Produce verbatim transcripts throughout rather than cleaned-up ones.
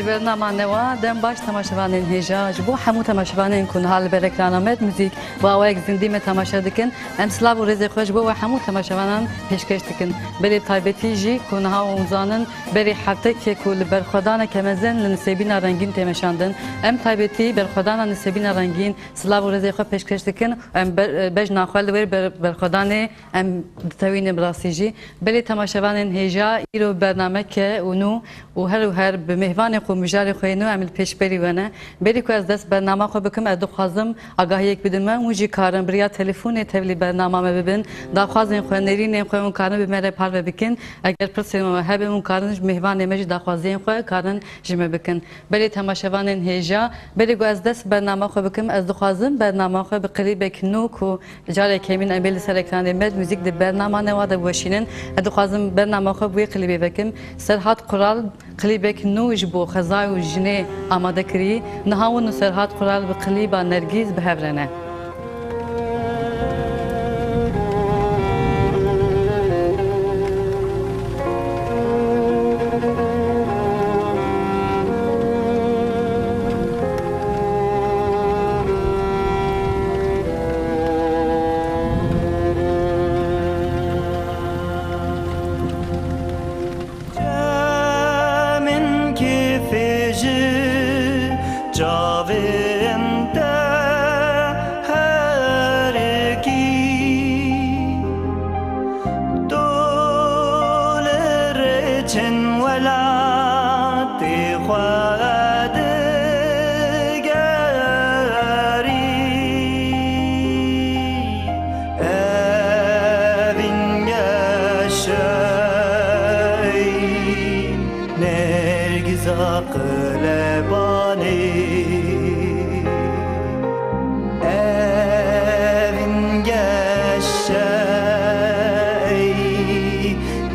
Bernama newa, dem baş temaşevanên hêja. Ji bo hemû temaşevanên ku niha li ber ekrana me di muzîk bi awayek zindî me temaşe dikin, em silav û rêzê xwe ji bo we hemû temaşevanan pêşkêş dikin. Belê taybetî jî ku niha hûn zanin, berî heftekê ku li berxwedaneke mezin li Nisêbîna Rengîn tê meşandin, em taybetî berxwedana Nisêbîna Rengîn silav û rêzê xwe pêşkêş dikin. Em ber-, bejna xwe li wê ber-, berxwedanê em ditewînin bi rastî jî. Belê temaşevanên hêja, îro bernameke û nû û her û her bi mêvanê xwe û mijarê xwe yê nû em li pêşberî we ne. Berî ku ez dest bernama xwe bikim, ez dixwazim agahiyek bidim me. Hûn jî karin bi riya telefonê tevlî bernama me bibin. Daxwazên xwe, nêrînên xwe hûn karin bi me re parve bikin. Eger pirsên we hebe hûn karin ji mêvanê me jî daxwaziyên xwe karin ji me bikin. Belê temaşevanên hêja, berî ku ez dest bernama xwe bikim, ez dixwazim bernama xwe bi klîbek nû ku careke hemîn em ê li ser ekranê me muzîk di bernama newa de biweşînin. Ez dixwazim bernama xwe bi wê klîbê vekim. Serhat Qural, klîbek nû ji bo xezay û jinê amade kirî. Niha hûn û Serhat Qural bi klîba Nergîz bi hev re ne. Çemên kêfê ji çavên te herikî. Tu li rêçên welatê xwe digerî. Evîn geşey Nergiza Qelebanê. Evîn geşey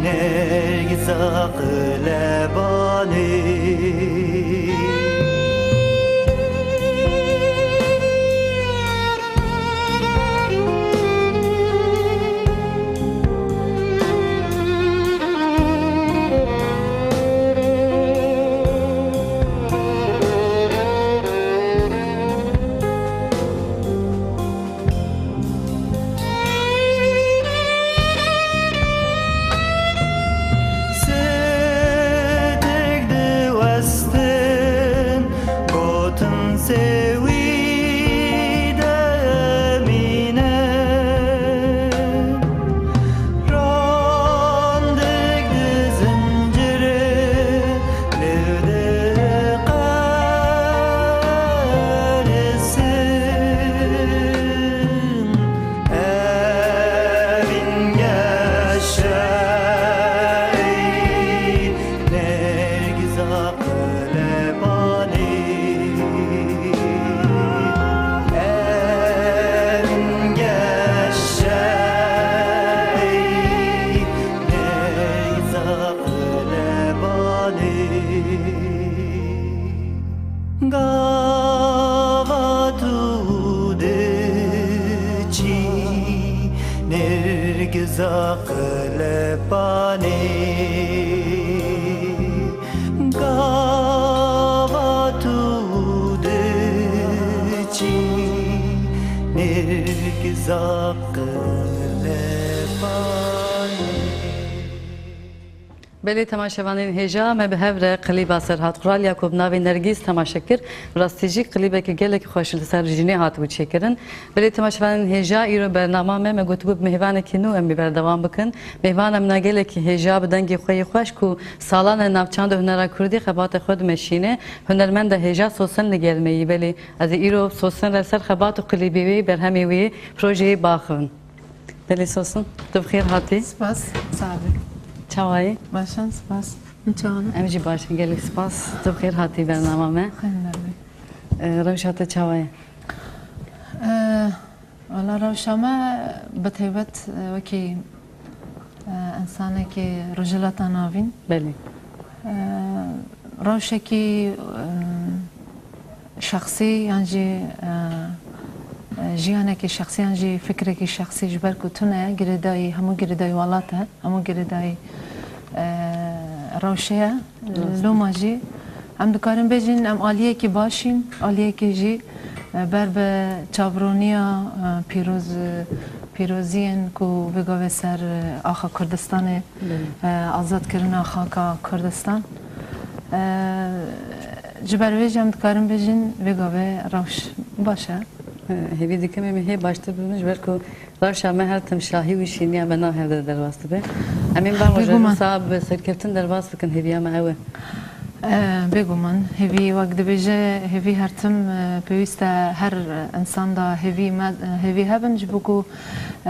Nergiza Qelebanê. Sêtek diwestin, gotin sê wî demîne. Randik dizincire, lê diqerisin. Evîn geşey Nergiza Qelebanê. Evîn geşey Nergiza Qelebanê. Gava tu diçî Nergiza Qelebanê. Gava tu diçî Nergiza Qelebanê. Belê temaşevanên hêja, me bi hev re klîba Serhat Qural ya ku bi navê Nergîz temaşe kir. Bi rastî jî klîbeke gelekî xweş li ser jinê hatibû çêkirin. Belê temaşevanên hêja, îro bernama me, me gotibû bi mêvanekî nû em ê berdewam bikin. Mêvana min a gelekî hêja bi dengê xwe yê xweş ku salan e navçanda hunera kurdî xebata xwe dimeşîne, hunermenda hêja Sosin li gel me yî. Belê ez ê îro Sosin re ser xebat û klîbê wê, berhemê wê, projeyê baxivin. Belê Sosin, tu bi xêr hatî. Spas, sax be. Çawa yî? Baş in, spas. Hûn çawa ne? Em jî baş in, gelek spas. Tu bi xêr hatî bernama me. Xêr be. Ee, rewşa te çawa ye? Ee, wela rewşa me bi taybet, e, wekî, e, însanekî Rojhilata Navîn. Belê. Ee, rewşekî, e, şexsî yan jî, e, e, jiyanekî şexsî yan jî fikrekî şexsî, ji ber ku tune ye, girêdayî, hemû girêdayî welat e, hemû girêdayî, e, rewşe ye. Rast. Loma jî em dikarin bêjin em aliyekî baş în, aliyekî jî, e, ber bi çavroniya, e, pîroz-, pîroziyên ku vê gavê ser, e, axa Kurdistanê, Belê. e, azadkirina xaka Kurdistan. E, ji ber vê jî em dikarin bêjin vê gavê rewş baş e. E, hêvî dikim em ê hê baştir bibin ji ber ku rewşa me her tim şahî û şîniya me nav hev de derbas dibe. Em ê van roja Bêguman. wisa bi serkeftin derbas bikin, hêviya me ew e. E, bêguman, hêvî wek dibêje, hêvî her tim, e, pêwîst e her insan da hêvî me, hêvî hebin, ji bo ku, e,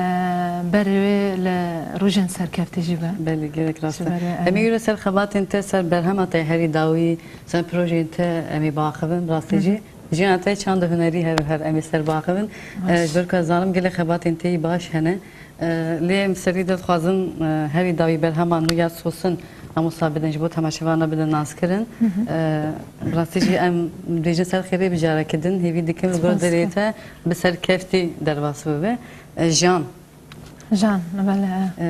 berê wê li rojên serkeftî jî be. Belê, gelek rast Ji e. berê, Em ê e, îro ser xebatên te, ser berhema te herî dawî, ser projeyên te em ê biaxivin, rastî Hı hı. jî. Jiyana te çand û hunerî her û her em ê ser biaxivin. Baş. E, ji ber ku ez zanim gelek xebatên te yî baş hene. E, lê em serî de dixwazin, e, herî dawî berhema nû ya Sosin em wisa bidin, ji bo temaşevana bidin naskirin. Hı hı. E, rastî jî em dibêjin ser xêrê bi careke din. Hêvî dikim li gor Spas derê dikim. te bi serkeftî derbas bibe. E, Jan. Jan, bele. E,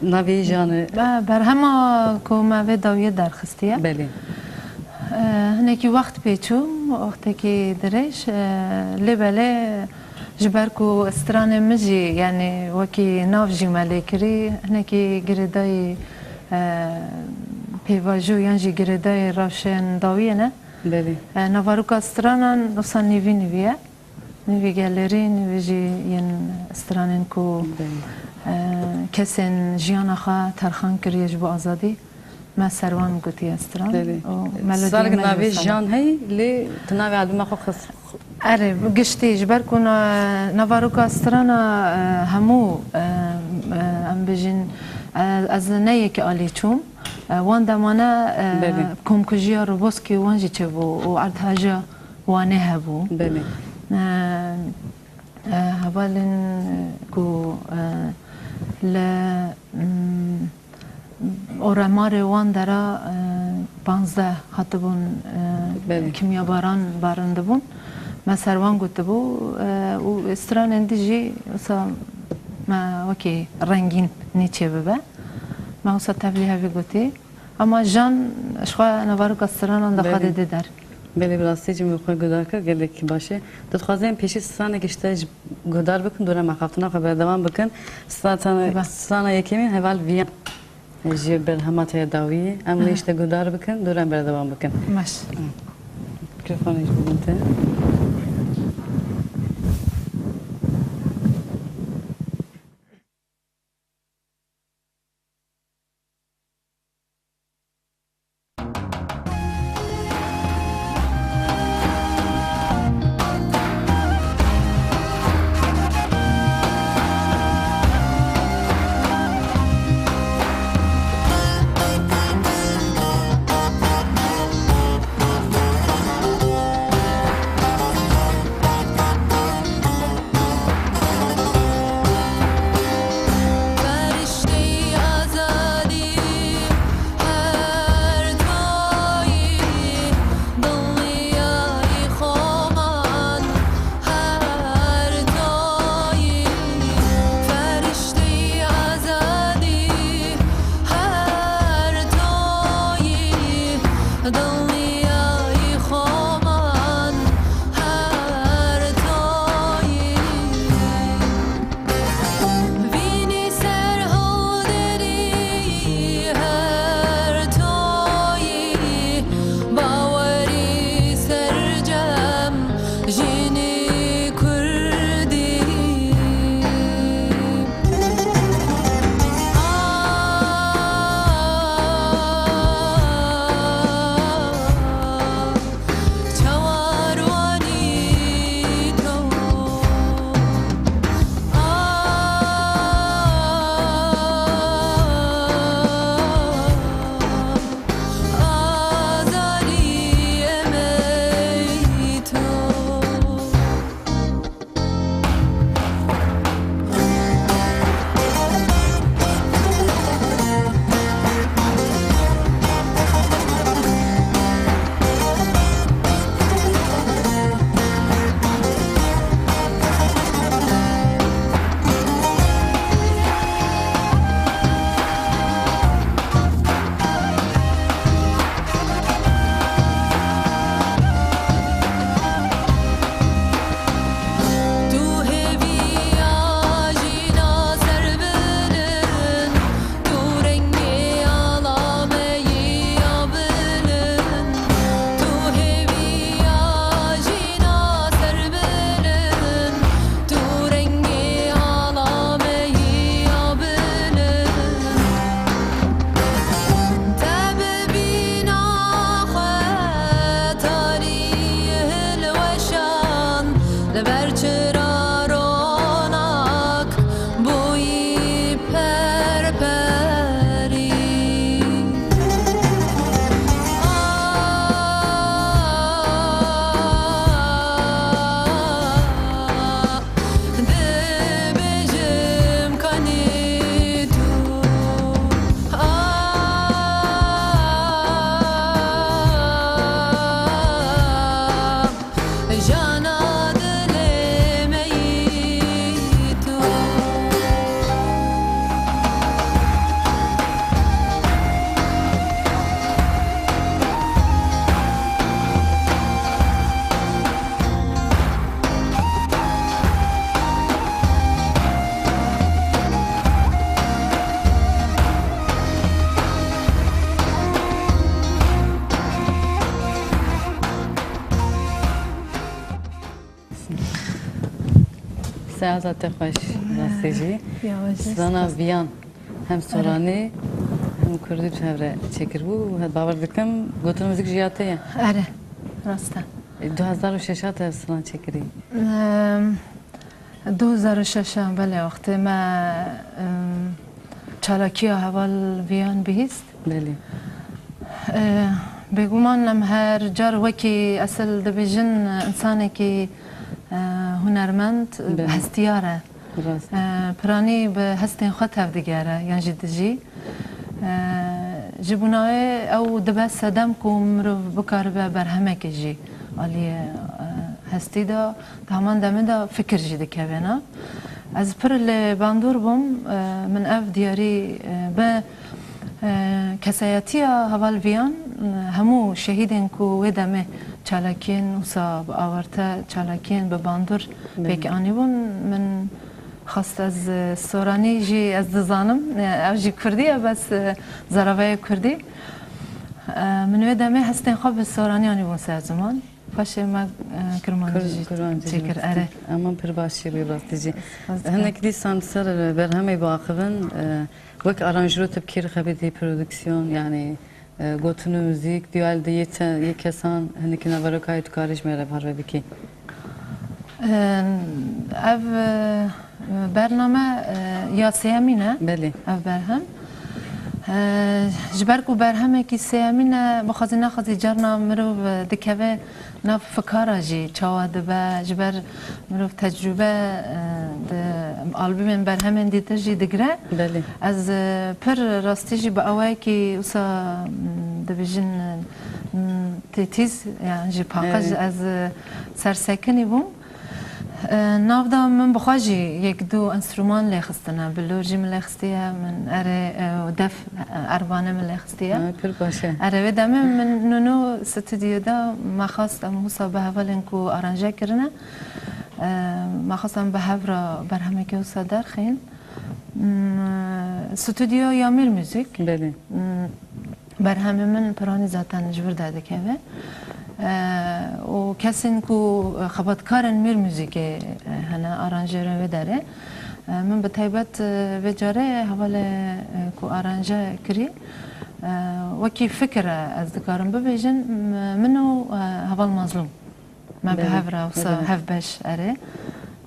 navê Jan e. Be-, berhema ku me vê dawiyê derxistiye. Belê. E, hinekî wext pê çû, wextekî dirêj, e, lê belê ji ber ku stranê min jî, yanî wekî nav jî me lê kirî, hinekî girêdayî, e, pêvajo yan jî girêdayî rewşên dawiyê ne. Belê. E, navaroka stranan wisa nîvî nîvî ye. Nîvî gelerî, nîvî jî yên stranên ku, Belê. e, kesên jiyana xwe terxan kiriye ji bo azadî. Me ser wan gotiye stran Belê. û melodiyê Sarg me jî navê wisa. Jan hey, lê tu navê albûma xwe xist. Erê, giştî, ji ber ku na-, navaroka strana, e, hemû, e, e, em bijin, e, ez ne yek alî çûm. E, wan demane, e, Belê. komkujiya Roboskî û wan jî çêbû û erdhaja Wanê hebû. Belê. E, e, hevalên ku, e, li, mm, oremarê wan dera, e, panzdeh hatibûn, e, Belê. kimyabaran barindibûn. Me ser wan gotibû, e, û stranên din jî wisa me wekî rengîn nîçê bibe. Me wisa tevlî hevî gotî. Ama Jan ji xwe navaroka stranan da xwe Belê. dide der. Belê, bi rastî cî min xwe guhdar kir, gelekî baş e. Dixwazin em pêşî stranekî ji te ji guhdar bikin, dûre me xaftina xwe berdewam bikin. Strana, Eba. strana yekemîn heval Viyan ji berhema te ya dawî. Em wê Aha. ji te guhdar bikin, dûre em berdewam bikin. Baş. Mikrofonê ji bo te. Azad, te xweş, rastî jî. Ya, ez jî Strana spas. Viyan hem Soranî hem Kurdî bi hev re çêkiribû. He, bawer dikim, gotin muzîk jî ya te ye. Ere, rast e. E, du hezar û şeş te ev stran çêkirî? Em, du hezar û şeş, belê, wextê me, em, çalakiya heval Viyan bihîst. Belê. E, bêguman em her car wekî esil dibêjin, insanekî, e, hunermend, Belê. hestiyar e. Rast. E, piranî bi hestên xwe tevdigere, yan jî dijî. E, ji bo navê ew dibe sedem ku mirov bikaribe berhemekê jî aliyê, e, hestî de, di heman demê de fikir jî dikeve nav. Ez pir li bandor bûm, e, min ev diyarî, e, bi, e, kesayetiya heval Viyan, e, hemû şehîdên ku wê demê çalakiyên wisa bi awarte, çalakiyên bi bandor Belê. pêk anîbûn, min xwest ez, e, soranî jî ez dizanim, e, ev jî kurdî ye, bes, e, zaravayê kurdî. E, min wê demê hestên xwe bi soranî anîbûn ser ziman. Paşê me, e, kirmancî Kur-, jî kurmancî jî çêkir, dîtin. Ere. Eman pir baş çêbû rastî jî. Rast e. Hinek dîsan ser berhemê biaxivin, e, wek aranjero tu bi kê re xebitî prodüksiyon, yanî, e, gotin û muzîk, diyal de yê çe-, yê kesan, hinekî naveroka yê tu karî ji me re parve bikî? E, ev, e, bername, e, ya sêyemîn e. Belê. Ev berhem. E, ji ber ku berhemekî sêyemîn e, bixwazî nexwazî carna mirov, e, dikeve nav fikara jî çawa dibe, ji ber mirov tecrûbe, e, di albûmên berhemên dîtir jî digire. Belê. Ez, e, pir rastî jî bi awayekî wisa, m, dibêjin, m, têtîz, yan jî paqij Evet. ez, e, sersekinî bûm. E, nav da min bi xwe jî yek du enstrûman lê xistine. Bilor jî min lê xistiye, min erê, e, def, e, erbane min lê xistiye. Ha, pir baş e. Erê, wê demê min nûno stûdyoda me xwest em wisa bi hevalên ku aranje kirine, e, me xwest em bi hev re berhemeke wisa derxîn. M, stûdyo ya Mîr Muzîk. Belê. M, Berhemê min piranî zaten ji vir derdikeve. E, û kesên ku xebatkarên Mîr Muzîkê, e, hene, aranjêrên wê derê. E, min bi taybet, e, vê carê hevalê, e, ku aranje kirî, e, wekî fikir e, ez dikarim bibêjin, m-, min û, e, heval Mazlûm. Me bi Belê, hev re wisa belê. hevbeş erê.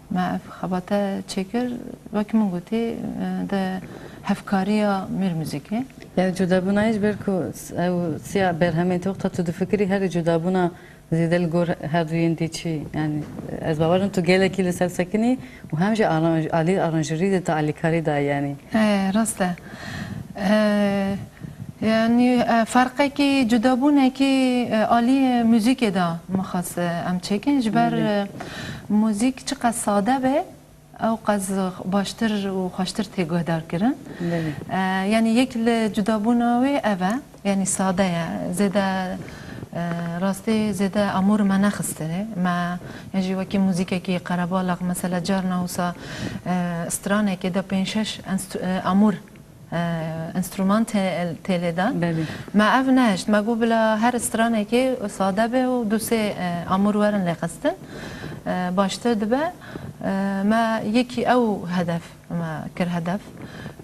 Me ev xebate çêkir, wek min gotî, e, di hevkariya Mîr Muzîkê. Yani cudabûna ji ber ku s-, ew siya berhemên tu wexta tu difikirî herî cudabûna zêde li gor her du yên dî çi? Yani ez bawer im tu gelekî li ser sekinî û hem jî aranj-, alî aranjerî de tu alîkarî dayî yani. E, rast e. E, Yanî, e, ferqekî, cudabûnekî, e, aliyê muzîkê de mixas, e, em çêkin. Ji ber, Belê. e, muzîk çiqas sade be, ew qas baştir û xweştir tê guhdar kirin. Belê. E, yanî yek li cudabûna wê ev e. Yanî sade ye. Zêde, e, rastî zêde amûr me nexistine. Me, yan jî wekî muzîkekî qerebalix, mesela carna wisa, e, stranekê de pênc şeş enst-, e, amûr e, enstrûman tê, tê lê dan. Belê. Me ev nehişt. Me got bila her stranekê sade be û du sê, e, amûr werin lê xistin. E, baştir dibe. E, me yekî ew hedef me kir hedef.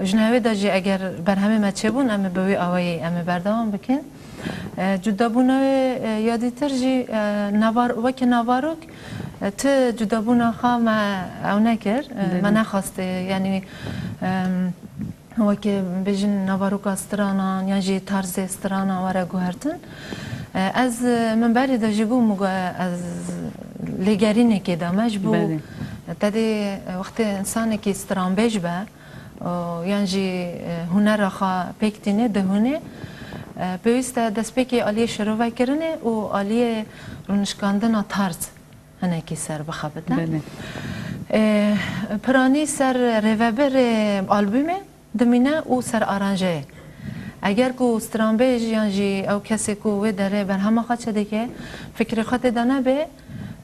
Ji nehwê de jî eger berhemê me çêbûn, em ê bi wî awayî em ê berdewam bikin. E, cudabûna wê, e, ya dîtir jî, e, navar-, weke navarok, e, ti cudabûna xwe me ew nekir. E, me Belê. nexwest, e, yanî, em, Weke bêjin navaroka stranan yan jî tarzê strana were guhertin. E, ez, e, min berê de jî got, min got, ez lêgerînekê de me ji bo Belê. tedê, e, wextê insanekî stranbêj be, o, yan jî, e, hunera xwe pêk tîne, dihûne, e, pêwîst e destpêkê aliyê şirovekirinê û aliyê rûnişkandina tarz hinekî ser bixebite. Belê. E, piranî ser rêvebirê albûmê dimîne û ser aranjeyê. Eger ku stranbêj yan jî ew kesê ku wê derê berhema xwe çêdike, fikrê xwe tê de nebe,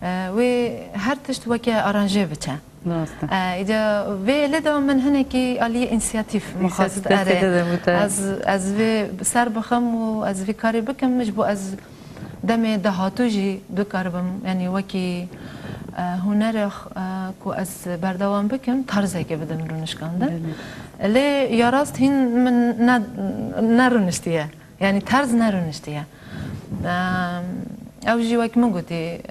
e, wê her tişt weke aranje biçe. Rast e. E, îca vê lê de min hinekî aliyê însiyatîf min xwest. Însiyatîf destê erê. te de bû te. Ez, ez vê ser bixim û ez vê karê bikim, ji bo ez demê dahatû jî bikaribim, yanî wekî, E, hunerê, e, ku ez berdewam bikim, tarzekê bidim rûnişkandin. Belê. Lê ya rast hîn min ne, nerûniştiye. Yanî terz nerûniştiye. E, ew jî wek min gotî, e,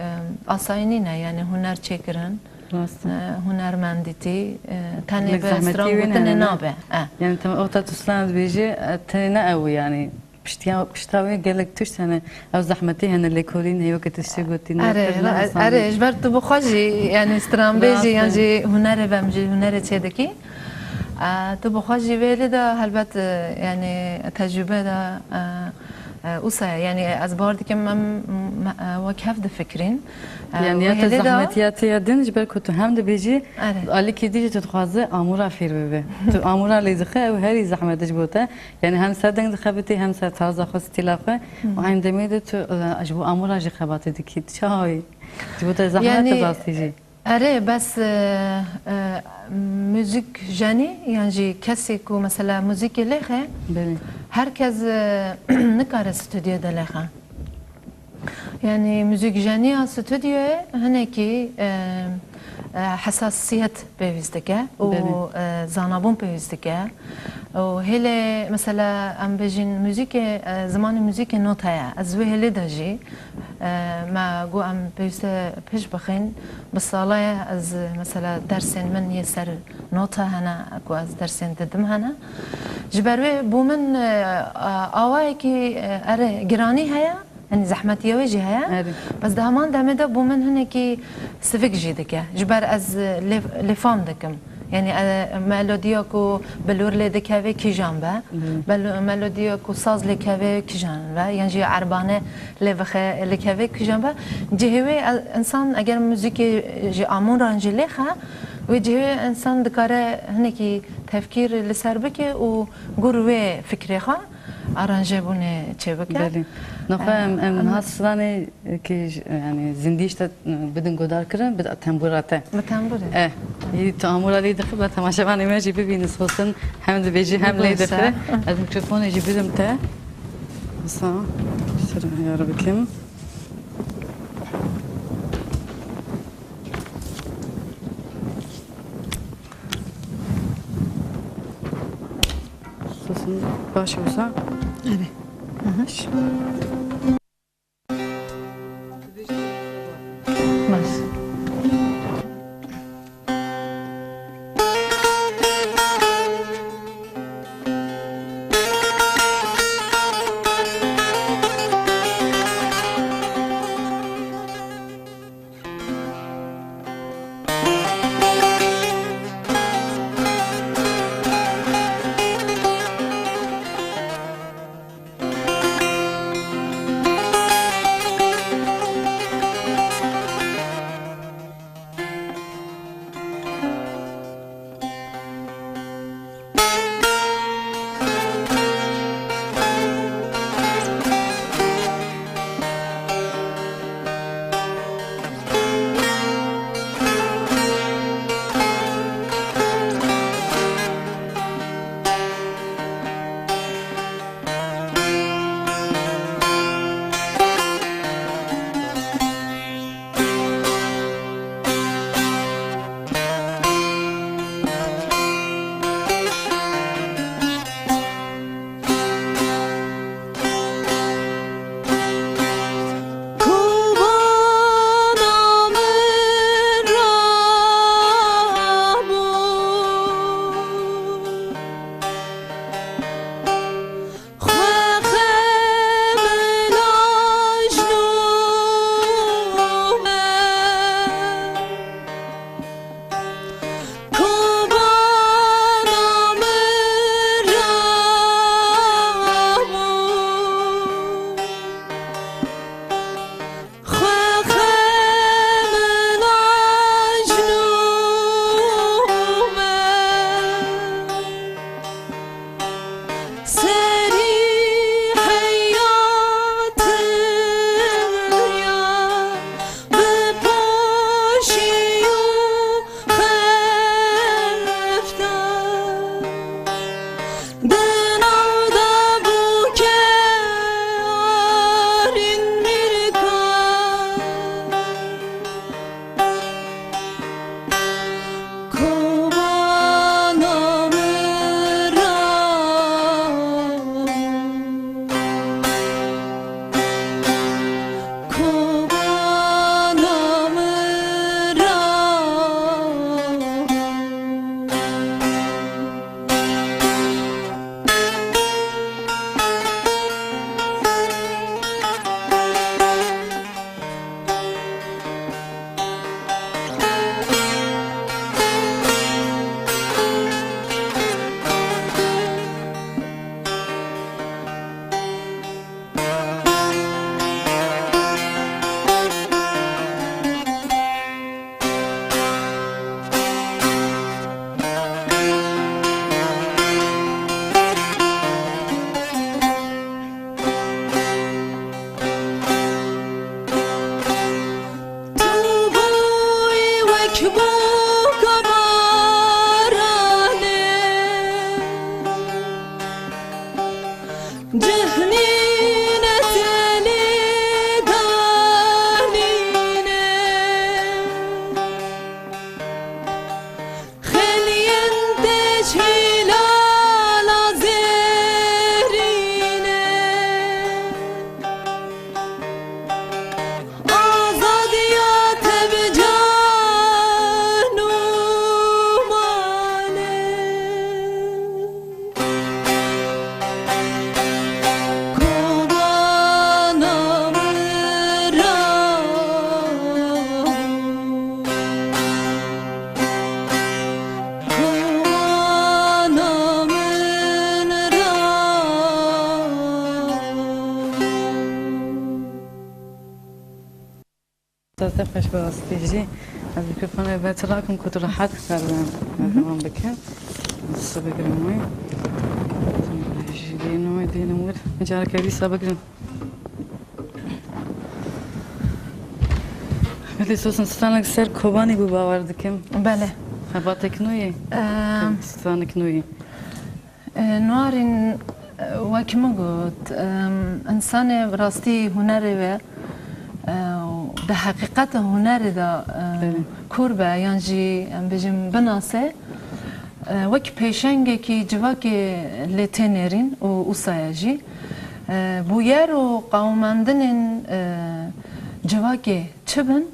asayî nîne, yanî huner çêkirin, Rast e. e, hunermendîtî, e, tenê Gelek bi zehmetî wê ne stranbûtinê hene. nabe. E. Yanî, tem-, o te tu slan dibêjî, e, tenê ne ew, yanî, Piştiya, pişta wê gelek tişt hene. Ew zehmetî hene, lêkolîn heye, weke tu şê gotî, ne Erê, pir ne ra-, asan erê, e. ji ber tu bi xwe jî, yanî stranbêjî yan Rast e. jî hunerê bem, jî hunerê çêdikî. E, tu bi xwe jî vê lê de helbet, e, yanî tecrûbe de, e, e, wisa ye. Yanî ez bawer dikim em, me, e, wek hev difikirîn. E, Yanî wê ya te hêlê de zehmetiya te ya din, ji ber ku tu hem dibêjî, Erê. alîkî dî jî tu dixwaze amûra fêr bibe. Tu amûra lê dixe, ew herî zehmet e ji bo te. Yanî hem ser deng dixebitî, hem ser tarza xwe, stîla xwe. Hı. Û eyn demê de tu, e, ji bo amûra jî xebatê dikî. Çawa wî? Ji bo te zehmet Yanî, e bi rastî jî. Erê, bes, e, e, muzîkjenî, yan jî kesê ku mesela muzîkê lêxe, Belê. her kes, e, nikare stûdyoyê de lêxe. Yanî muzîkjeniya stûdyoyê hinekî, e, e, hesasiyet pêwîst dike û, Belê. e, zanabûn pêwîst dike. Û hêlê, mesela, em bêjin muzîkê, e, zimanê muzîkê nota ye. Ez wê hêlê de jî, e, me got em pêwîste pêş bixin. Bi sala ye ez, mesela, dersên min yê ser nota hene, ku ez dersên didim hene. Ji ber wê bo min, e, a-, awayekî, e, erê, giranî heye. Yanî zehmetiya wê jî heye. Erê. Bes di heman demê de bo min hinekî sivik jî dike. Ji ber ez lê, lêfam dikim. Yanî, e, melodiya ku bilûr lê dikeve kîjan be. Hı. Bel-, melodiya ku saz lê keve kîjan be. Yan jî erbane lê vixe, lê keve kîjan be. Cihê wê, e, însan eger muzîkê ji amûran jî lêxe, wê cihê wê însan dikare hinekî tefkîr li ser bike û gur wê fikrê xwe aranjebûnê çêbike. Belê. Naxwe em, em Em niha stranê ki j-, yanî zindî ji te bidin guhdar kirin, bi tembûra te. Bi tembûrê. E, yî tu amûra lê dixî, ba temaşevanê me jî bibînin, sosin hem dibêjî hem lê Baş e. dixî. Ez mikrofonê jî bidim te. Wisa, ser heyar bikim. Sosin baş e wisa? Erê. Hı hı. Baş. Cehnîne telê danîne, xeliyên te ji hîlala zêrîne. Azadiya te bi can û mal e. Kobana min ra. Kobana min ra. Te xweş, bi rastî jî. Ez mikrofonê ber çi rakim ku tu rehet karibin berdewam bikin. Sibe girim wê. Jî dênim wê, dênim wir. Careke dîsa bigirim. Belê Sosin, stranek ser Kobanî bû, bawer dikim. Belê. Xebatek nû yê. Em. Stranek nû yê. E, Narîn, e, wek min got, em, însanê bi rastî hunerê ve, e, di heqîqeta hunerê de, e, Belê. Kor be yan jî, em bêjin, binase, e, wek pêşengekî civakê lê tê nêrîn û usaya jî, e, bûyer û qewimendinên, e, civakê çi bin,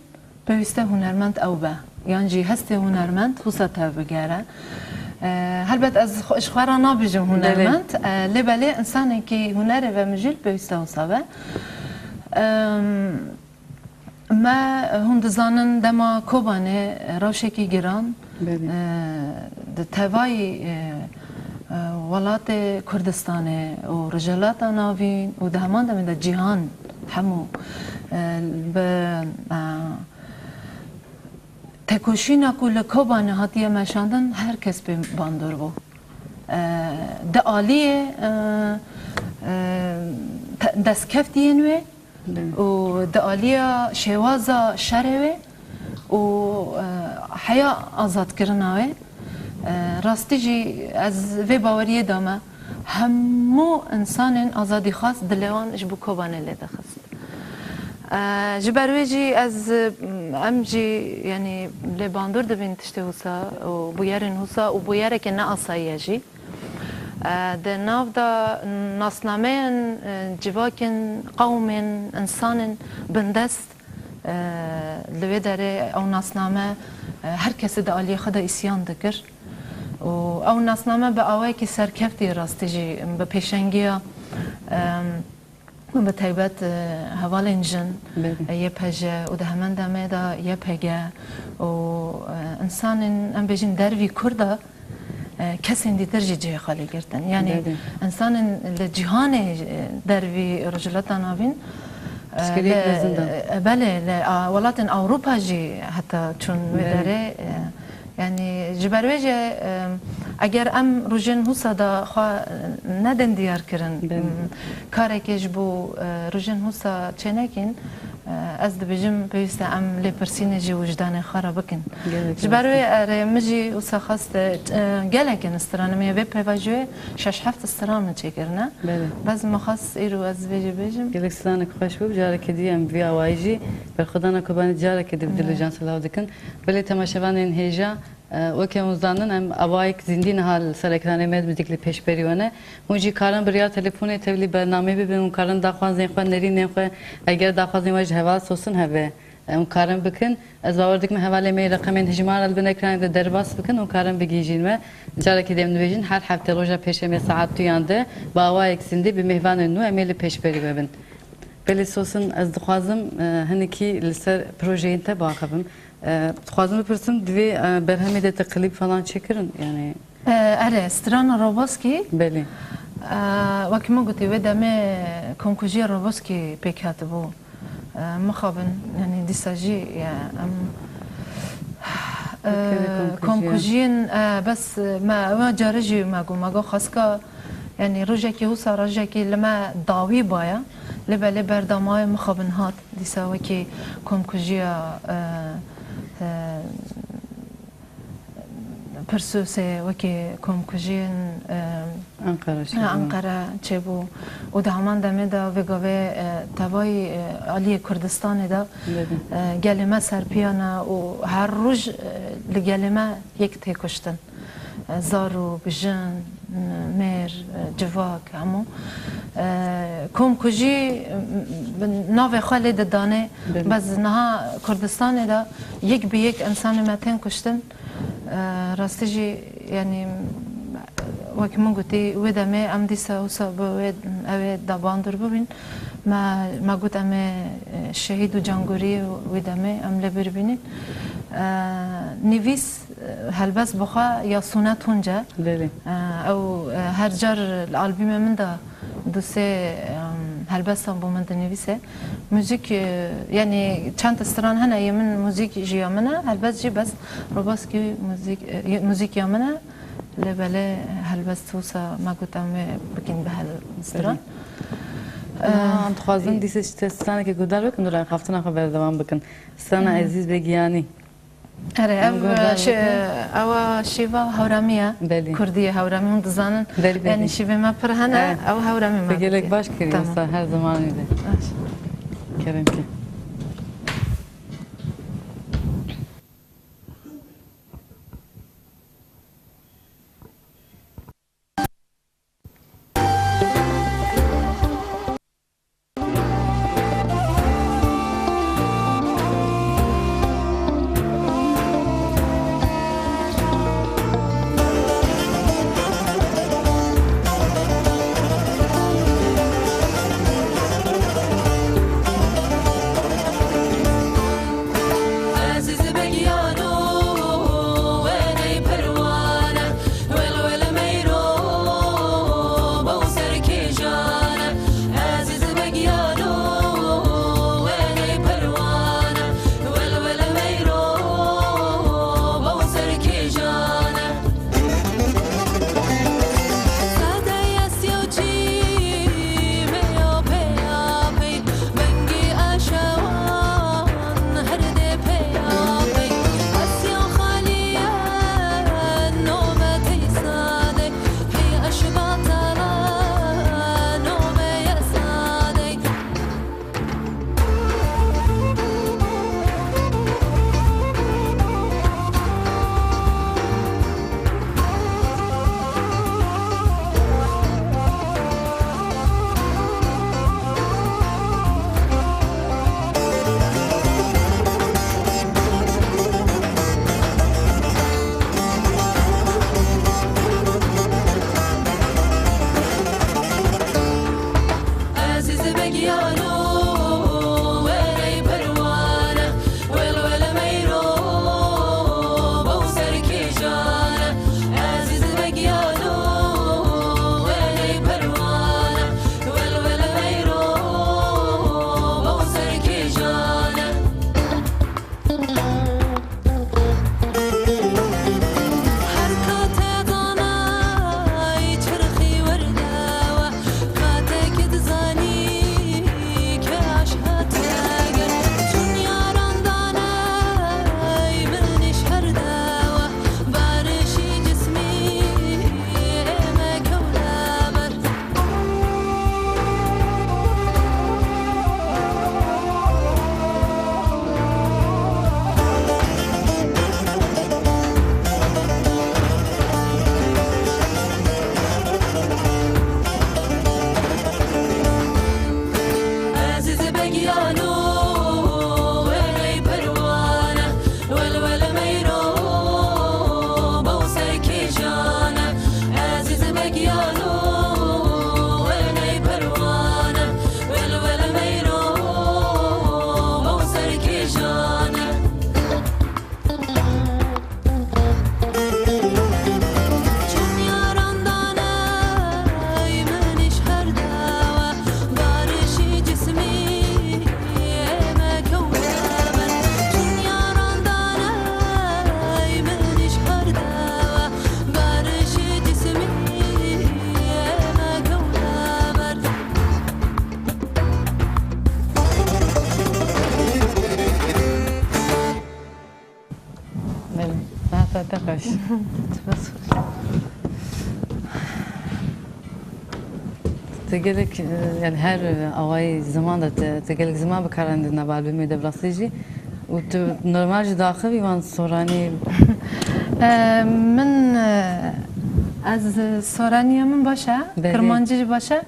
pêwîste hunermend ew be, yan jî hestê hunermend wisa tevbigere. E, helbet ez xwe, ji xwe re nabêjim Belê. Hunermend, e, lê belê însanekî hunerê ve mijûl pêwîste wisa be. Em, me, hûn dizanin dema Kobanê rewşekî giran, Belê. E, di tevayî, e, e, welatê Kurdistanê û Rojhilata Navîn û di heman demê de cîhan hemû, e, bi, e, Tekoşîna ku li Kobanê hatiye meşandin, her kes pê bandor bû. E, di aliyê, e, e, te-, destkeftiyên wê Belê. Û di aliya şêwaza şerê wê û, e, heya azadkirina wê, e, rastî jî ez vê baweriyê de me, hemû însanên azadîxwaz dilê wan ji bo Kobanê lê dixist. E, ji ber wê jî ez, em jî, yanî, lê bandor dibin tiştê wisa û bûyerên wisa û bûyerekê ne asayî ye jî. E, di nav de nasnameyên, e, civakên, qewmên, însanên bindest, e, li wê derê ew nasname, e, her kesî di aliyê xwe de îsyan dikir. Û ew nasname bi awayekî serkeftî rastî jî bi pêşengiya, em, Bi taybet, e, hevalên jin, Belê. E, Y P J û di heman demê de Y P G û, e, însanên, em bêjin, dervî Kurda, e, kesên dîtir jî cihê xwe lê girtin. Yanî Belê. Însanên li cîhanê, e, dervî Rojhilata Navîn, e, Piştgiriyek li, mezin de. E, belê, li, a, welatên Ewropa jî heta çûn wê Belê. Derê, e, Yanî ji ber wê jî, em, eger em rojên husa de xwe, e, nedin diyar kirin, Belê. Em, karekê ji bo, e, rojên husa çênekîn, e, ez dibêjim pêwîst e em lêpirsînê ji wijdanê xwe re bikin. Gelek Ji ber wê rast e. Erê, min jî wisa xwest, e, gelekên stran, em ê vê pêvajoyê şeş heft stran min çêkirine. Belê. Bes min xwest îro ez vê jî bêjim. Gelek stranek xweş bû, carekê dî em vî awayî jî berxwedana Kobanê carekê dî bi dil û Belê. Can silav dikin. Belê temaşevanên hêja, e, weke hûn zanin, em awayek zîndî niha li ser ekranê me di muzîk li pêşberî we ne. Hûn jî karin bi riya telefonê tevlî bernameyê bibin, hûn karin daxwazên xwe, nerînên xwe, eger daxwazên we ji heval Sosin hebe, e, hûn karin bikin. Ez bawer dikim hevalê me yê reqemên hijmar li bin ekranê de derbas bikin, hûn karin bigihîjin me. Carekê dê em dibêjin, her hefte roja pêşemê saet duyan de bi awayek zîndî bi mêvanên nû em ê li pêşberî we bin. Belê Sosin, ez dixwazim, e, hinekî li ser projeyên te biaxivim. E, dixwazim bipirsim, di vê, e, berhemê de te klîp falan çêkirin, yanî? E, erê, strana Roboskî. Belê. E, wek min gotî, wê demê komkujiya Roboskî pêk hatibû. E, mixabin, yanî dîsa jî, e, em, e, Wekî komkujiya. Komkujiyên, e, bes, e, me, ew care jî me got, me got xaska, yanî rojekî wisa rojekî li me dawî baya, lê belê berdamawê mixabin hat, dîsa wekî komkujiya, e, e, pirsûsê wekî komkujiyên, e, Enqere çêbû. Enqere çêbû û di heman demê de vê gavê, e, tevayî, e, aliyê Kurdistanê de, Belê. e, gelê me serpiya ne û her roj, e, li gelê me yek tê kuştin. E, zarok, jin, m-, mêr, e, civak, hemû. E, komkujî, m-, m-, navê xwe lê didanê. Belê. Bes niha Kurdistanê de yek bi yek însanê me tên kuştin. E, rastî jî, yanî, wek min gotî, wê demê em dîsa wisa bi wê, ew ê dabandir bibîn. Me, me got em ê, e, şehîd û cangoriyê wê demê em li bir bînin. E, nivîs, e, helbest bi xwe ya Sune Tunc e. Belê. E, ew, e, her car li albûmê min de du sê, em, helbestan bo min dinivîse. Muzîk, e, yanî çend stran hene yê min muzîk jî ya min e, helbest jî bes Robaskî muzîk, e, muzîk ya min e. Lê belê helbest wisa me got em wê bikîn bi hel stran. Belê. E, Em dixwazin dîsê ji te stranekê guhdar bikin û rêxeftina xwe berdewam bikin. Strana Hı hı. Ezîz Begiyanî. Erê, Em ev, guhdar şi-, bikin. Ewa şîva Hewramî ye. Belê. Kurdî ye Hewramî, hûn dizanin. Belê, belê. Yanî şîvê me pir hene, Evet. Ew Hewramî me Te gelek dike. Baş kiriye, Tamam. Sa her zaman öyle. Baş. Kerem ki. Baş. Te gelek, e, yani her, e, awayî ziman de te, te gelek ziman bikarandin nava albumê de bi rastî jî. Û tu normal jî diaxivî wan soranî? E, min, e, ez soraniya min baş e, Belê. Kirmancî jî baş e.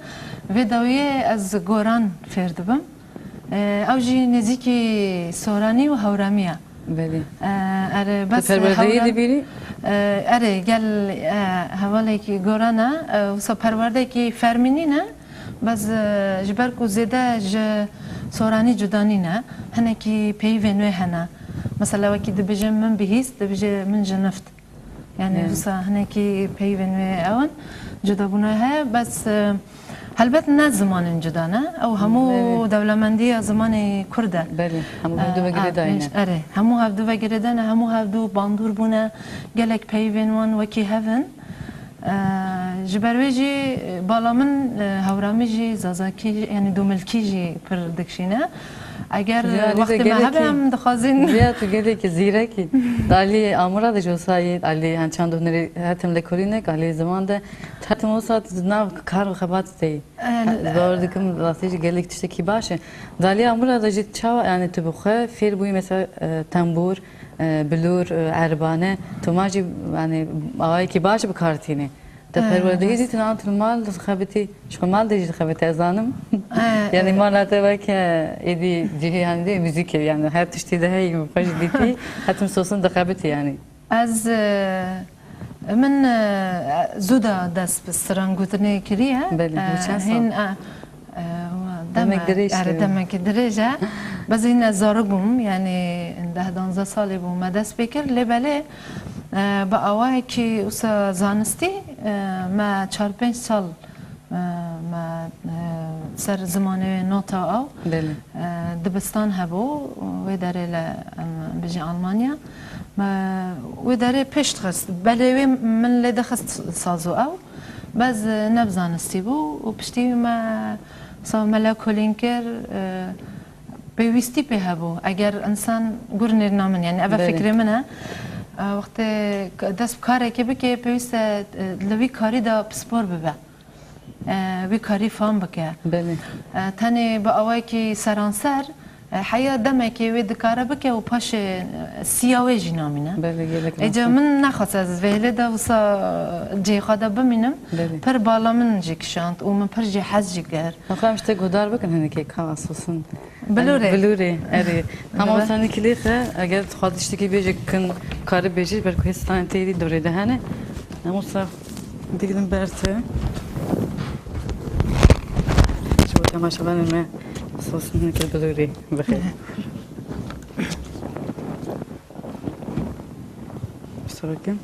Vê dawiyê ez goran fêr dibim. E, ew jî nêzîkî soranî û hewramî ye. Belê. E, erê, Tu bes perwerdeyî hewra-, dibînî? E, erê, gel, e, hevalekî goran e, e, wisa perwerdeyekî fermî nîne, bes, e, ji ber ku zêde ji soranî cuda nîne, hinekî peyivên wê hene. Mesela wekî dibêje min bihîst, dibêje min ji nift. Yani Evet. wisa hinekî peyvên wê ew in, cudabûna heye, bes, e, helbet ne zimanên cuda ne. Ew hemû Evet. dewlemendiya zimanê kurd e. Belê, hemû hevdu E, ve a, girêdayî ne. Erê, hemû hevdu ve girêdayî ne, hemû hevdu bandor bûne, gelek peyvên wan wekî hev in. E, ji ber wê jî, e, bala min, e, hewramî jî, zazakî, yani domilkî jî pir dikşîne. Eger Ya, Lîza, wextê me hebe gelekî em dixwazin. Ya, tu gelekî zîrekî. Di alî amûra de jî wisa yê, alî, yani çand û hunerî hetim lêkolînek, alî ziman de hetim wisa tu nav kar û xebat tê. E, He, bawer dikim rastî jî gelek tiştekî baş e. Di alî amûra de jî çawa, yani tu bi xwe fêr bûyî mesela, e, tembûr, e, bilûr, e, erbane, tu ma jî, yani awayekî baş bi kar tînî. Te Eh, perwerdehî rast. Dîtin an tu mal dixebitî, ji xwe mal de jî dixebitî, ez zanim. Eh, Yani eh. Mala te weke êdî cihê, yani dê muzîkê, yani her tiştî de heyî, xwe jî dîtî, hetim sosin dixebitî yani. Ez, eh, min, eh, zû da dest bi strangotinê kiriye. Belê, bu Eh, çend sal? Hîn, eh, Eh, wa Demek deme-, dirêj erê, e. Demekî dirêj e. Bes hîn ez zarok bûm, yanî deh danzdeh salê bû me dest pê kir. Lê belê, e, bi awayekî wisa zanistî, e, me çar pênc sal, e, me, e, ser zimanê wê nota ew. Belê. E, dibistan hebû, wê derê li, em, bijî Almanya. Me wê derê pêş dixist. Belê wê min lê dixist saz û ew. Bes, e, ne bi zanistî bû û piştî me Sa me lêkolîn kir, e, pêwîstî pê hebû. Eger însan gur nêrîna min, yani ev e Belê. Fikrê min e. E, wextê k-, dest bi karekê bike, pêwîst e, e, li wî karî de pispor bibe. E, wî karî fam bike. Belê. E, tenê bi awayekî seranser, e, heya demekê wê dikare bike û paşê, e, siya wê jî namîne. Belê, gelek Êca rast e. Min nexwest ez vêhilê de wisa cihê xwe de bimînim. Belê. Pir bala min jî kişand û min pir jî hez jî kir. Em xwe em ji te guhdar bikin hinekê ka sosin. Bilûrê. Bilûrê, erê. Hema Bilûrê. Wisa nikilî xe, eger tu xwe tiştekî bêje kin, karî bêjî, belku hê stranên tê dî dorê de hene. Em wisa digrin ber te. Ji bo temaşevanên me sosin hinekê bilûrê bixê. Wisa bikin.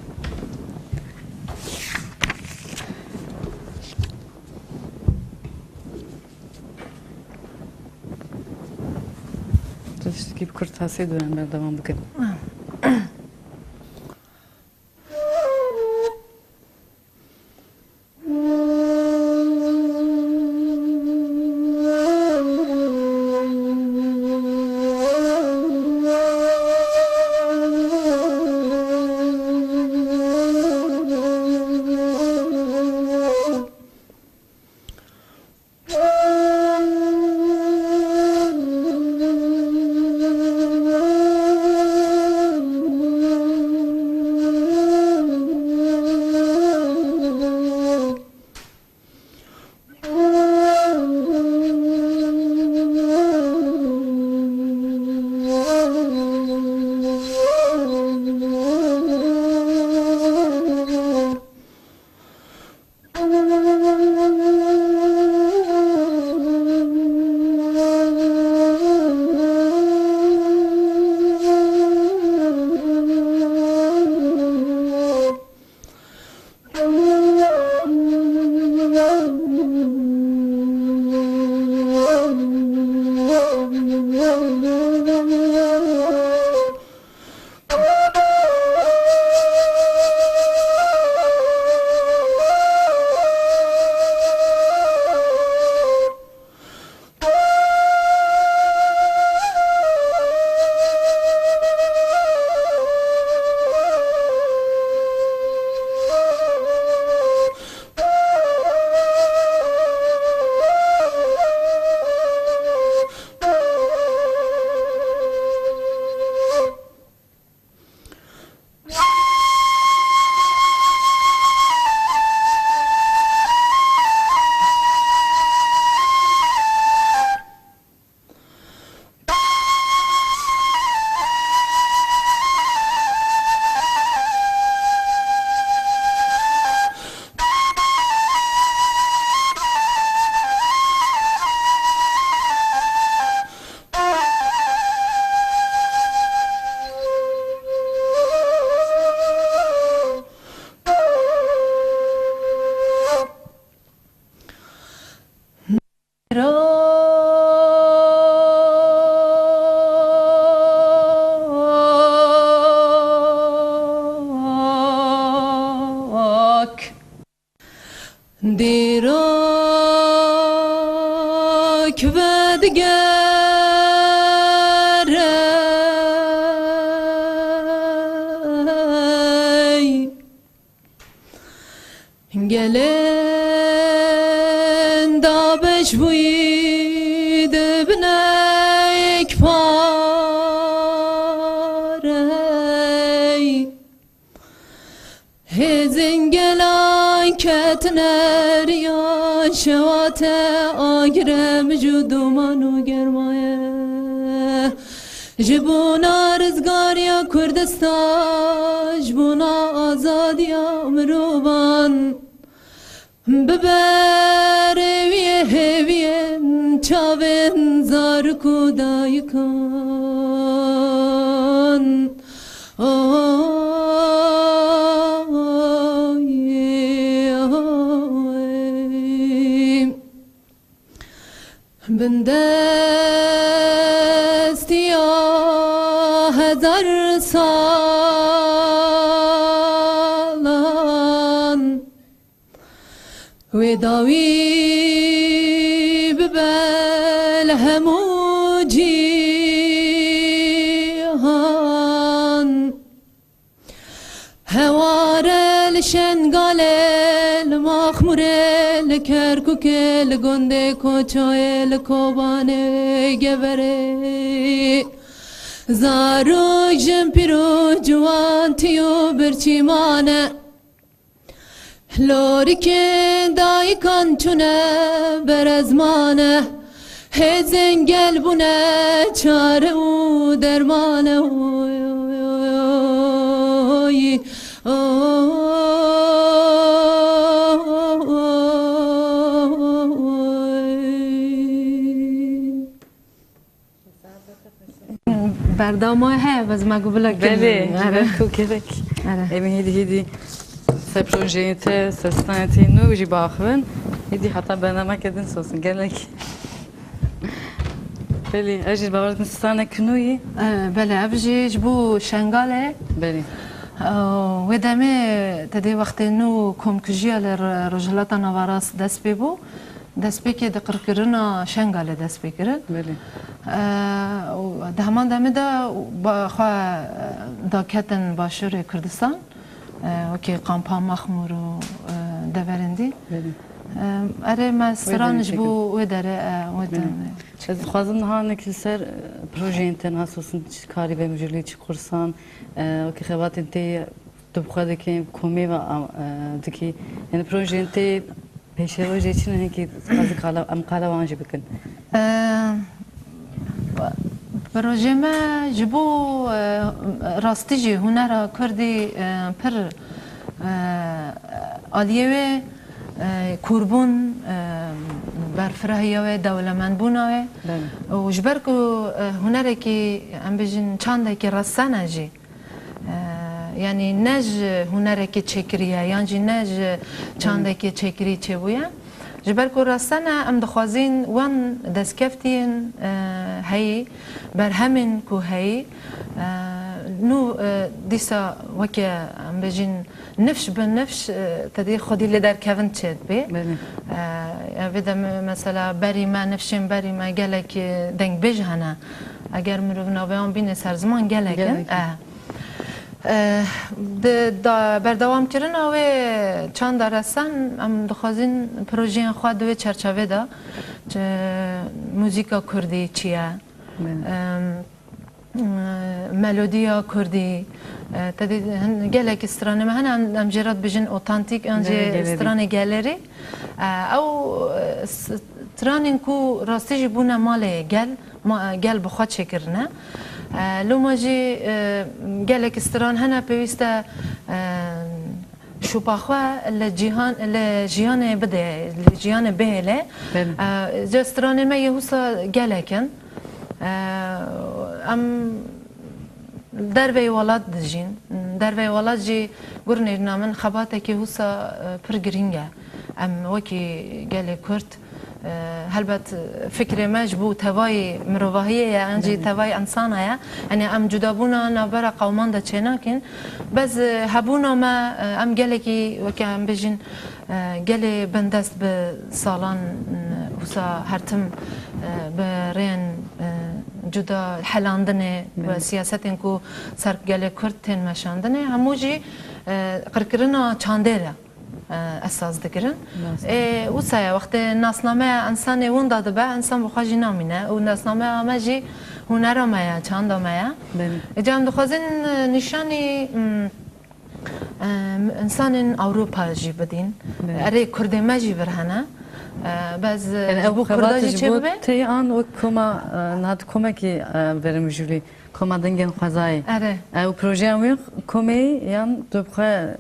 Tu tiştekî bi kurtasî dû em berdewam bikin. Vedigere gelên dabeş bûyî dibine yek parey. Hêzên gelan ketine riya şewate agirem ji duman û germaye. Ji bona rizgariya Kurdistan, ji bona azadiya mirovan, bibe rêwiyê hêviyên çavên zarok û dayikan. Oy, oy. Bindestiya hezar salan wê dawî bibe li hemû cîhan. Heware li Şengalê, li Maxmûrê, li Kerkûkê, li Gondê Koçoyê, li Kobanê, Geverê. Zarok, jin, pîr û ciwan, tî û birçî mane. Lorikên dayikan çûne berezmane, hêzên gel bûne çare û dermane. Oy, oy, oy. Berdama heye, bes me got bila Belê, kirin. Are. Belê, gerek. Are. Em hêdî hêdî ser projeyên te, ser stranên te nû jî biaxivin. Hêdî heta bernameke din sosin. Gelek. Belê, ez jî bawer dikim stranek nû yî. E, belê, ev jî ji bo Şengalê. Belê. E, wê demê te dê wextê nû komkujiya li Ro-, Rojhilata Naverast dest pê bû. Destpêkê di qirkirina Şengalê dest pê kirin. Belê. E, û di heman demê de ba-, xwe, e, daketin Başûrê Kurdistan, e, wekî kampa Mexmûr û, e, deverên dî. Belê. E, erê me Wê stran derê ji bo çêkirin. Wê derê, e, wê Belê. demê. Ez dixwazim niha hinek li ser, e, projeyên te niha sosin, çi karî ve mijûlî, çi kursan, e, wekî xebatên te tu bi xwe dikî, komê ve, e, dikî. Yani projeyên te pêşerojê çi ne hinkî ez qala, em qala wan jî bikin. E, projê me ji bo, e, rastî jî hunera kurdî, e, pir, e, aliyê wê, e, kûrbûn, e, berfirahiya wê, dewlemendbûna wê. Belê. Û ji ber ku, e, hunerekî, em bêjin çandekî resen e jî, e, yanî ne ji hunerekî çêkirî ye, yan jî ne ji çandekî çêkirî çêbûye. Ji ber ku resen e, em dixwazîn wan destkeftiyên, e, heyî, berhemên ku heyî, e, nû, e, dîsa weke em bêjin nifş bi nifş, e, te dî xwedî lê derkevin çêdibê. Belê. E, ya vê de me-, mesela berî me, nifşên berî me gelek, e, dengbêj hene. Eger mirov navê wan bîne ser ziman gelek in. Gelek in. E. E, di da-, berdewamkirina wê çanda resen, em dixwazin projeyên xwe di wê çerçevê de, çi muzîka kurdî çi ye? Belê. Em, e, melodiya kurdî, e, te dî hin-, gelekî stranê me hene, em, em jê re dibêjin otantîk, yan jî Belê, gelêrî. stranê gelêrî. E, ew, e, s-, stranên ku rastî jî bûne malê gel, ma-, gel bi xwe çêkirine. E, loma jî, e, gelekî stran hene pêwîst e, e, şopa xwe li cîhan, li jiyanê bide, li jiyanê bihêle. Belê. E, ji stranê me yê husa gelek in. E, em derveyê welat dijîn. Derveyê welat jî gurnê jina min xebatekî husa, e, pir girîng e. Em wekî gelê Kurd, e, helbet fikrê me ji bo tevayê mirovahiyê ye, an jî Belê. tevayê insana ye. Yanî em cudabûna navbera qewman de çênakin. Bes, e, hebûna me, e, em gelekî, weke em bêjin, e, gelê bindest bi salan, e, û Wisa her tim, e, bi rêyên, e, cuda helandinê, belê, ve siyasetên ku ser gelê Kurd tên meşandinê, hemû jî, e, qirkirina çandê re, e, esas digirin. Rast. Ê, wisa ye, wextê nasnameya însanê winda dibe, însan bi xwe jî namîne û nasnameya me jî hunera me ye, çanda me ye. Belê. Ê, ca em dixwazin, e, nîşanî, m, Em, însanên Ewropa jî bidîn. Evet. Erê, Kurdê me jî vir hene. E, bes, e, yani ji ew bo Kurda jî çêbibe? Tê an wek koma, e, niha tu komekî, e, verim jûlî, koma dengên xwezayê. Erê. Ew projeyan wê komê yan tu bi xwe,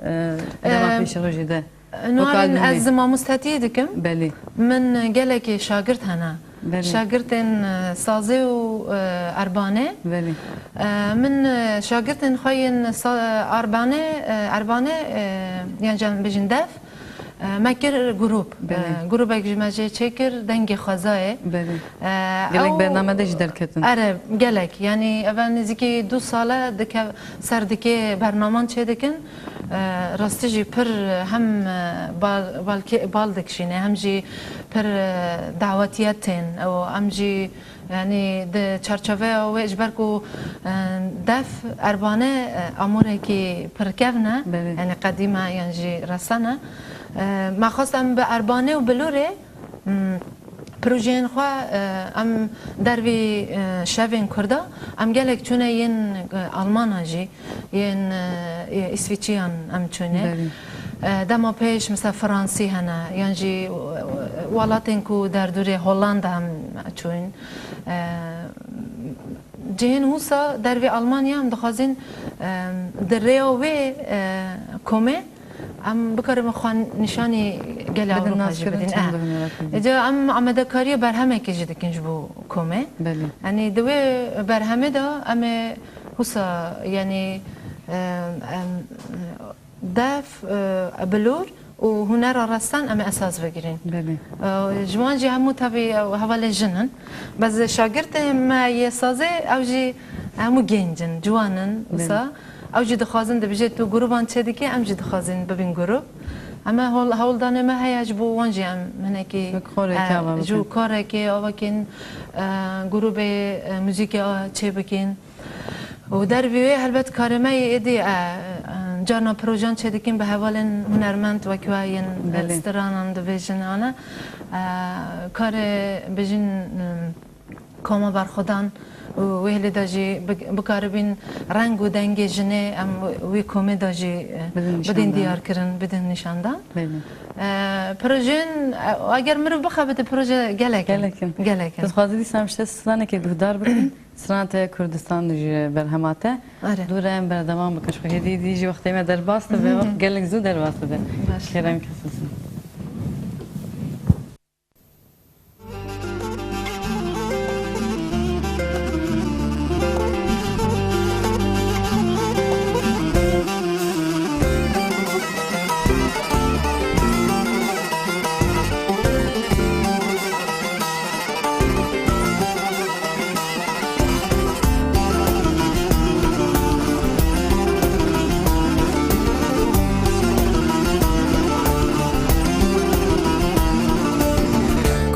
e, dema, em, pêşerojê de? Nû Wek Alîn, albûmê. Ez mamostatiyê dikim. Belê. Min gelekî şagirt hene. Belê. Şagirtên, e, sazê û, e, erbanê. Belê. E, min, e, şagirtên xwe yên sa-, e, arbanê, e, erbanê, e, yan jî em bêjin def, e, me kir grûp. Belê. E, grûbek ji me jê çêkir, Dengê Xwezayê. Belê. E, Gelek ew bername de jî derketin. Erê, gelek. Yanî, ev nêzîkî du sale dike, ser dikê bernaman çêdikin. E, rastî jî pir hem, e, bal, balkê-, bal dikişîne, hem jî pir, e, dawetiye tên. Ew, em jî, yanî, di çarçoveya wê, ji ber ku, e, def, erbane, e, amûrekî pir kevn e, belê, yanî qedîm e yan jî resen e. E, me xwest em bi erbane û bilûrê, Hmm, projeyên xwe, e, em dervî, e, şevên Kurda, em gelek çûne yên, e, Almana jî, yên, e, Îsvîçiyan em çûne. Belê. E, dema pêş, mesela Fransî hene, yan jî, e, welatên ku derdorê Hollanda em çûn. E, cihên wisa dervî Almanya em dixwazin, e, di rêya wê, e, komê, Em bikarin xwe nîşanî gelê Ewropa jî bidin. Bidin, nas kirin, çend bidin, merak bidin. Êca em amadekariya berhemekê jî dikin ji bo komê. Belê. Yanî di wê berhemê de em ê wisa, yanî, em, em, def, e, bilûr û hunera resan em ê esas vegirin. Belê. E, ji wan jî hemû tevî, e, hevalê jin in. Bes şagirtê me yê sazê, ew jî hemû genc in, ciwan in, belê, wisa. Ew jî dixwazin, dibêje tu grûban çêdikî, em jî dixwazin bibin grûp. Em ê hol-, hewldanê me heye ji bo wan jî em hinekî, wek xoreke, e, ava ji bikin. Korekê ava bikin, e, grûbê, e, muzîkê a çêbikin. Û dervî wê helbet karê me yê êdî, e, e, carna projan çêdikin bi hevalên hunermend wek we yên, e, belê, stranan dibêjin ane. E, karê bêjin, e, Koma berxwedan û wê hêlê de jî bi-, bikaribin reng û dengê jinê em wê komê de jî, e, bidin nîşandan, bidin diyarkirin, bidin nîşandan. Belê. E, projeyên, e, eger mirov bixebite proje gelek in. Gelek in. Gelek in. Dixwazî dîsa em ji te stranekê guhdar bikin. Strana te Kurdistan ji berhema te. Erê. Dû re em berdewam bikin. Ji xwe hêdî dî jî wextê me derbas dibe. Hı hı. Wext gelek zû derbas dibe. Baş. Kerem kesin.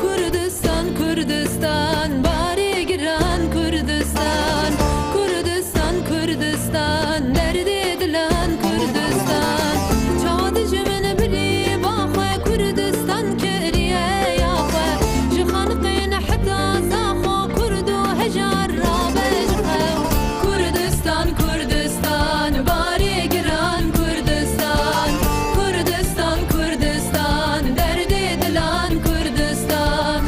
Kurdistan, Kurdistan, barê giran Kurdistan. Kurdistan, Kurdistan, derdê dilan Kurdistan. Çawa dijmin birî ba xwe Kurdistan kiriye ya xwe. Ji xanqê nehta Zaxo Kurd û hejar rabe ji xew. Kurdistan, Kurdistan, barê giran Kurdistan. Kurdistan, Kurdistan, derdê dilan Kurdistan.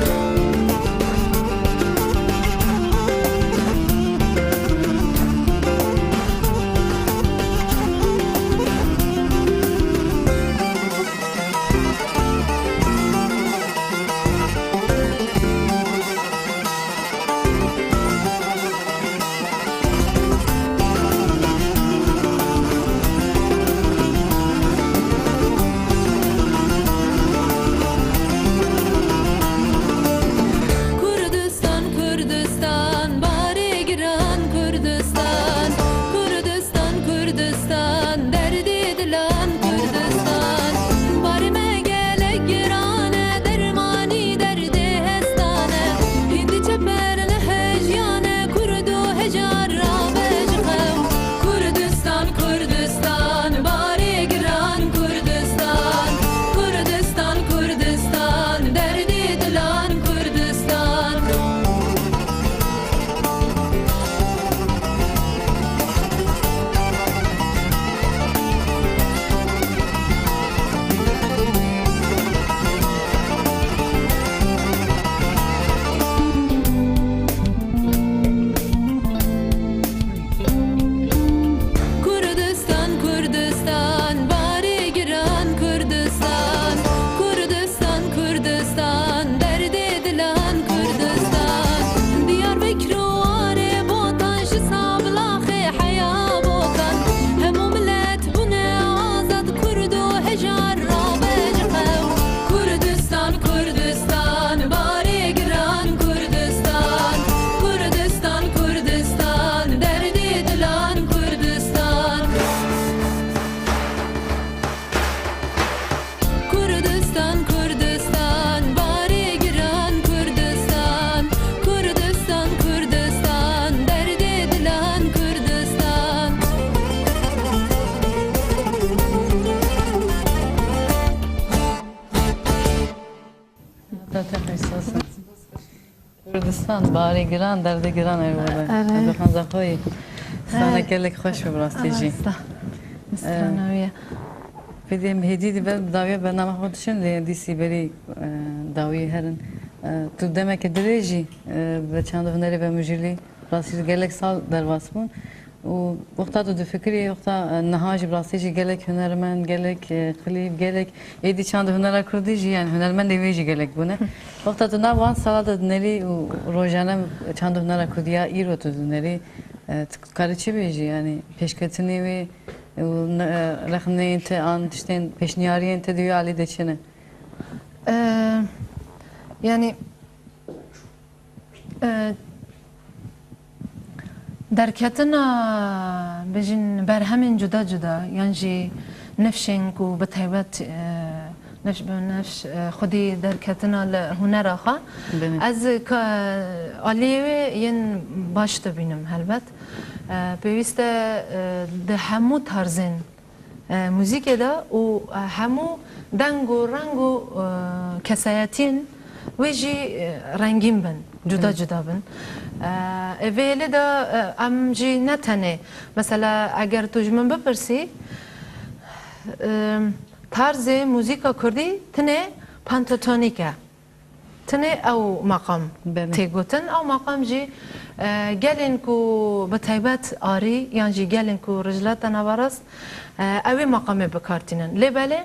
Kurdistan, barê giran, derdê giran ew be. Erê. Ev bi xanza xwe yî. Strana gelek xweş bi rastî jî. Rasta. Strana wî ye. Pêdî em hêdî dibe dawiya bernama xwe dişin, lê dîsî berî, e, dawiyê herin. E, tu demeke dirêj î, e, bi çanda hunerê ve mijûlî, rastî gelek sal derbas bûn. Û wexta tu difikirî, wexta, e, niha jî bi rastî jî gelek hunermend, gelek, e, klîp, gelek êdî çanda hunera kurdî jî, yani hunermendê wê jî gelek bûne. Wexta tu nav wan sala de dinerî û rojane çanda hunera kurdî ya îro tu dinerî, e, tu karî çi bêjî, yani pêşketinê wê û ne-, e, rexneyên te an tiştên pêşniyariyên te di wî alî de çi ne? E, yani, E, derketina, bêjin, berhemên cuda cuda, yan jî nifşên ku bi taybet, e, nifş bi nifş, e, xwedî derketina li hunera xwe. Belê. Ez ka aliyê wê yên baş dibînim helbet. E, pêwîst e, e, di hemû tarzên e, muzîkê de û, e, hemû deng û reng û, e, kesayetiyên wê jî, e, rengîn bin, cuda Hı. cuda bin. E, e, vê hêlê de, e, em jî ne tenê, mesela eger tu ji min bipirsî, e, tarzê muzîka kurdî tinê pentatonîk e. Tinê ew maqam Belê. tê gotin. Ew maqam jî, e, gelên ku bi taybet arî yan jî gelên ku rojhilata naverast, e, ew ê maqamê bi kar tînin. Lê belê,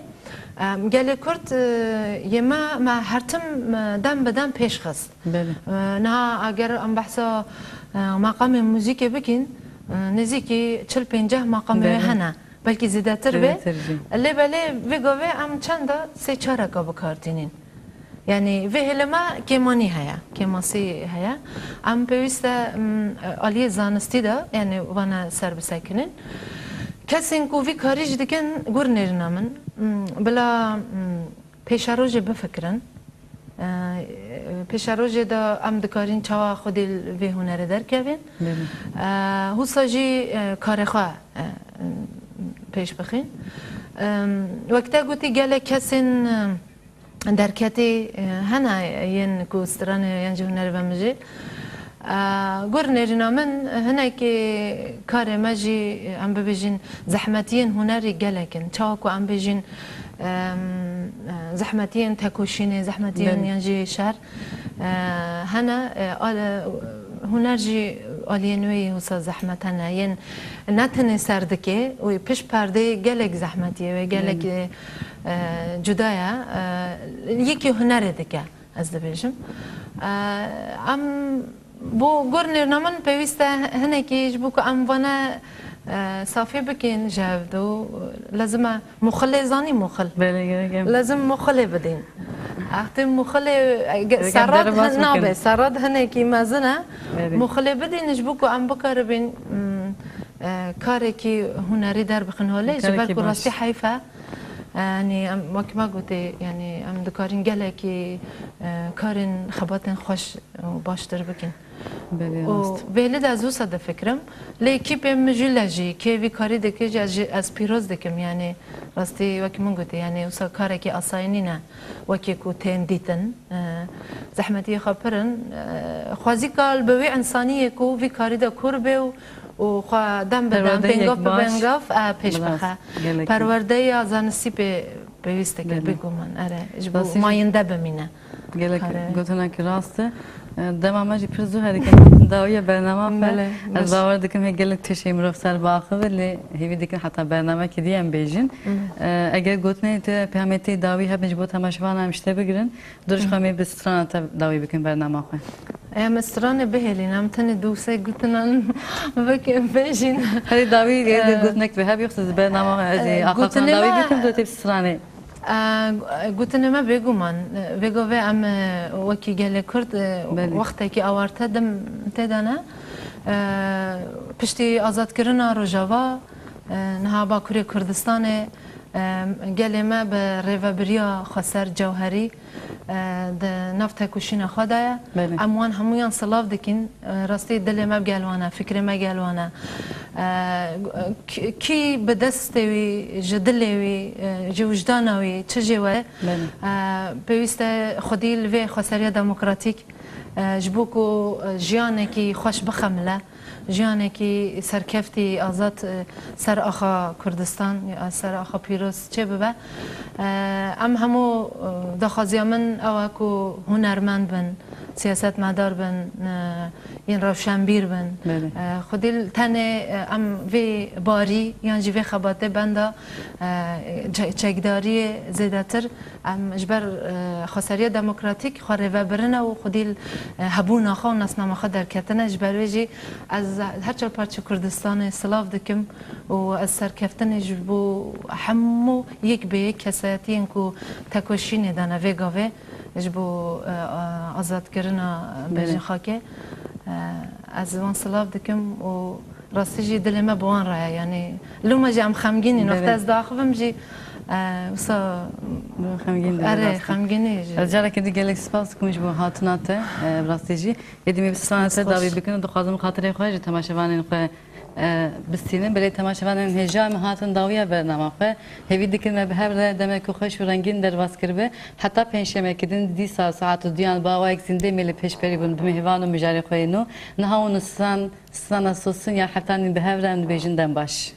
e, gelê Kurd, e, yê me, me her tim, e, dem bi dem pêş xist. Belê. E, niha eger em behsa, e, maqamê muzîkê bikin, e, nêzîkî çil pênceh maqamê Belê. hene. Belkî zêdetir be. Zêdetir jî. Lê belê vê gavê em çenda sê çareka bi kar tînin. Yani vê hêlê me kêmanî heye, kêmasî heye. Em pêwîst e, m, aliyê zanistî de, yani vana ser bisekinin. Kesên ku vî karî jî dikin, gur nêrîna min. M, bila, m, pêşerojê bifikirin. E, pêşerojê de em dikarin çawa xwedî li vê hunerê derkevin. Belê. E, husa jî, e, karê xwe, e, pêş bixin. E, wek te gotî gelek kesên, e, derketî, e, hene yên ku stranê yan jî hunerê ve mijî. E, gur nêrîna min hinekî karê me jî, em bibêjin, zehmetiyên hunerî gelek in. Çawa ku em bêjin, em, e, zehmetiyên tekoşînê, zehmetiyên Belê. yan jî şer, e, hene, e, al-, huner jî aliyên wê yî wisa zehmet hene. Yên ne tenê ser dike, wê pişt perdê gelek zehmetiyê wê, gelek, Belê. e, e, cuda ye. E, yekî hunerê dike, ez dibêjim. E, em bo gur nêrîna min pêwîst e hinekî ji bo ku em vane, e, safî bikin ji hev de û lezim e muxilê zanî muxil. Belê, gerek em. Lezim muxilê bidin. Extê muxilê, e, ge-, Gerek em serrat derbas hin-, nabe, bikin. serrat hinekî mezin e. Belê. Muxilê bidin ji bo ku em bikaribin, mm, e, karekî hunerî derbixin holê, ji ber Karekî ku baş. rastî heyf e. E, yanî em, wek me gotê, yanî em dikarin gelekî, e, karên xebatên xweş û baştir bikin. Belê, Û rast. vêlê de ez wisa difikirim. Lê kî pê min jû le jî, kê vî karî dike jî ez jî, ez pîroz dikim. Yanî rastî wek min gotê, yanî wisa karekî asayî nîne. Wekî ku tên dîtin, e, zehmetiyê xwe pir in. E, xwezîka li bi wê însaniyê ku vî karî de kûr bê û, û xwe dem bi dem, Perwerdeyek pêngav bi baş. pêngav, e, pêş Bi rast. bixe. Gelek. Perwerdeya zanistî pê pêwîst dike, Belê. bêguman. Erê, ji bo Rastî jî mayînde bimîne. Gelek Kare. gotinekî rast e. E, dema me jî pir zû herike dawiya bernama xwe. Belê, Ez baş. bawer dikim hê gelek tiştê mirov ser biaxive, lê hêvî dikin heta bernamekî dî em bêjin. Belê. E, eger gotinê te peyamê te dawî hebin ji bo temaşevana em ji te bigirin, dirûj xwe em ê bi strana te dawî bikin bernama xwe. Em stranê bihêlin, em tenê du sê gotinan bikin, bêjin. Herî dawî, e, E, gotinek bi hev yoksa bernama, e, e, axaftina gotinê dawî me bikin, do tê bi stranê. E, gotinê me bêguman, e, vê gavê em, e, wekî gelê Kurd, e, Belê. wextekî awarte dem tê de ne. E, piştî azadkirina Rojava, e, niha Bakurê Kurdistanê, e, gelê me bi rêvebiriya Xweser Cewherî, e, di nav tekoşîna xwe de ye. Belê. Em wan hemûyan silav dikin. E, rastî dilê me gel wan e, fikrê me gel wan e. E, k-, kî bi destê wî, ji dilê wî, e, ji wijdana wî, çi jê were, Belê. e, pêwîst e xwedî li vê xweseriya demokratîk, E, ji bo ku, e, jiyanekî xweş bixemile, jiyanekî serkeftî azad, e, ser axa Kurdistan, ya ser axa pîroz çêbibe. E, em hemû, e, daxwaziya min ew e ku hunermend bin, siyasetmedar bin, e, yên rewşenbîr bin. Belê. E, xwedî tenê, e, em vê barî yan jî vê xebatê benda, e, çe-, çekdariyê zêdetir Em ji ber, e, xweseriya demokratîk xwe rêvebirine û xwedî, e, hebûna xwe û nasnama xwe derketine. Ji ber wê jî ez her çar parçe Kurdistanê silav dikim û ez serkeftinê ji bo hemû yek bê yek kesayetiyên ku tekoşînê dane vê gavê ji bo, e, e, azadkirina bêjin xakê. E, ez wan silav dikim û Rastî jî dilê me bi wan re ye, yanî loma jî em xemgîn in. Wexta ez diaxivim jî, e, wisa xemgîn dibe, erê, rastî. Xemgînî jî. Ez carekê din gelek spas dikim ji bo hatina te, e, bi rastî jî. Êdî me bi strana te dawî bikin û dixwazim xatirê xwe ji temaşevanên xwe, e, bistînim. Belê temaşevanên hêja em hatin dawiya bernama xwe. Hêvî dikin me bi hev re demeke xweş û rengîn derbas kiribe. Heta pêncşemekê din dîsa saet û duyan bi awayek zîndê em ê li pêşberî bin bi mêvan û mijarê xwe yên nû. Niha hûn li stran Strana Sosin ya heftanî bi hev re em dibêjin dem baş.